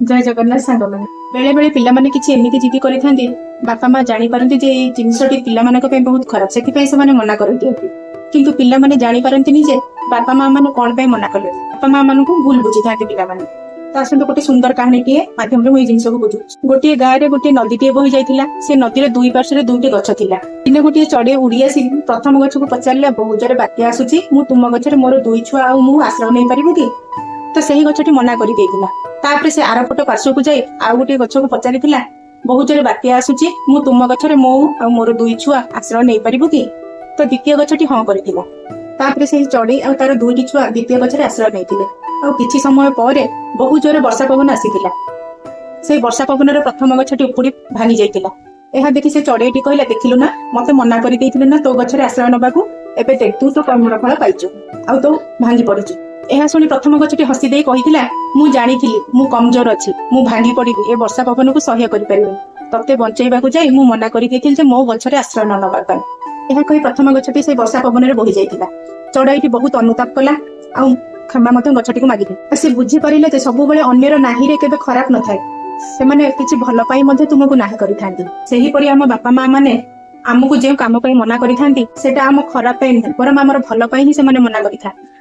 ଜୟ ଜଗନ୍ନାଥ ସାଙ୍ଗମାନେ। ବେଳେ ବେଳେ ପିଲାମାନେ କିଛି ଏମିତି ଜିଦି କରିଥାନ୍ତି, ବାପା ମା ଜାଣିପାରନ୍ତି ଯେ ଏଇ ଜିନିଷଟି ପିଲାମାନଙ୍କ ପାଇଁ ବହୁତ ଖରାପ, ସେଥିପାଇଁ ସେମାନେ ମନା କରିଦିଅନ୍ତି। କିନ୍ତୁ ପିଲାମାନେ ଜାଣିପାରନ୍ତିନି ଯେ ବାପା ମା ମାନେ କଣ ପାଇଁ ମନା କଲେ। ବାପା ମା ମାନଙ୍କୁ ଭୁଲ ବୁଝିଥାନ୍ତି ପିଲାମାନେ। ତ ଆସନ୍ତୁ, ଗୋଟେ ସୁନ୍ଦର କାହାଣୀଟିଏ ମାଧ୍ୟମରେ ମୁଁ ଏଇ ଜିନିଷକୁ ବୁଝୁଛି। ଗୋଟିଏ ଗାଁରେ ଗୋଟିଏ ନଦୀଟିଏ ବହି ଯାଇଥିଲା। ସେ ନଦୀର ଦୁଇ ପାର୍ଶ୍ୱରେ ଦୁଇଟି ଗଛ ଥିଲା। ଦିନେ ଗୋଟିଏ ଚଢେଇ ଉଡି ଆସି ପ୍ରଥମ ଗଛକୁ ପଚାରିଲା, "ବହୁତ ଜୋରେ ବାତ୍ୟା ଆସୁଛି, ମୁଁ ତୁମ ଗଛରେ ମୋର ଦୁଇ ଛୁଆ ଆଉ ମୁଁ ଆଶ୍ରୟ ନେଇପାରିବୁ କି?" ତ ସେହି ଗଛଟି ମନା କରିଦେଇଥିଲା। ତାପରେ ସେ ଆରପଟ ପାର୍ଶ୍ୱକୁ ଯାଇ ଆଉ ଗୋଟିଏ ଗଛକୁ ପଚାରିଥିଲା, "ବହୁତ ଜୋରେ ବାତ୍ୟା ଆସୁଛି, ମୁଁ ତୁମ ଗଛରେ ମୁଁ ଆଉ ମୋର ଦୁଇ ଛୁଆ ଆଶ୍ରୟ ନେଇପାରିବୁ କି?" ତ ଦ୍ୱିତୀୟ ଗଛଟି ହଁ କରିଥିଲା। ତାପରେ ସେହି ଚଢେଇ ଆଉ ତାର ଦୁଇଟି ଛୁଆ ଦ୍ୱିତୀୟ ଗଛରେ ଆଶ୍ରୟ ନେଇଥିଲେ। ଆଉ କିଛି ସମୟ ପରେ ବହୁତ ଜୋରେ ବର୍ଷା ପବନ ଆସିଥିଲା। ସେଇ ବର୍ଷା ପବନରେ ପ୍ରଥମ ଗଛଟି ଉପୁଡି ଭାଙ୍ଗି ଯାଇଥିଲା। ଏହା ଦେଖି ସେ ଚଢେଇଟି କହିଲା, "ଦେଖିଲୁ ନା, ମତେ ମନା କରିଦେଇଥିଲୁ ନା ତୋ ଗଛରେ ଆଶ୍ରୟ ନବାକୁ? ଏବେ ଦେଖ, ତୁ ତୋ କର୍ମର ଫଳ ପାଇଛୁ ଆଉ ତୁ ଭାଙ୍ଗି ପଡିଛୁ।" ଏହା ଶୁଣି ପ୍ରଥମ ଗଛଟି ହସି ଦେଇ କହିଥିଲା, "ମୁଁ ଜାଣିଥିଲି ମୁଁ କମଜୋର ଅଛି, ମୁଁ ଭାଙ୍ଗି ପଡିବି, ଏ ବର୍ଷା ପବନକୁ ସହ୍ୟ କରିପାରିବିନି। ତତେ ବଞ୍ଚେଇବାକୁ ଯାଇ ମୁଁ ମନା କରିଦେଇଥିଲି ଯେ ମୋ ଗଛରେ ଆଶ୍ରୟ ନ ନବା ପାଇଁ।" ଏହା କହି ପ୍ରଥମ ଗଛଟି ସେଇ ବର୍ଷା ପବନରେ ବୋହି ଯାଇଥିଲା। ଚଢେଇଟି ବହୁତ ଅନୁତାପ କଲା ଆଉ କ୍ଷମା ମଧ୍ୟ ଗଛଟିକୁ ମାଗିଥିଲା। ଆଉ ସେ ବୁଝିପାରିଲେ ଯେ ସବୁବେଳେ ଅନ୍ୟର ନାହିଁରେ କେବେ ଖରାପ ନଥାଏ, ସେମାନେ କିଛି ଭଲ ପାଇଁ ମଧ୍ୟ ତୁମକୁ ନାହିଁ କରିଥାନ୍ତି। ସେହିପରି ଆମ ବାପା ମା ମାନେ ଆମକୁ ଯେଉଁ କାମ ପାଇଁ ମନା କରିଥାନ୍ତି, ସେଟା ଆମ ଖରାପ ପାଇଁ ନୁହେଁ, ବରଂ ଆମର ଭଲ ପାଇଁ ହିଁ ସେମାନେ ମନା କରିଥାନ୍ତି।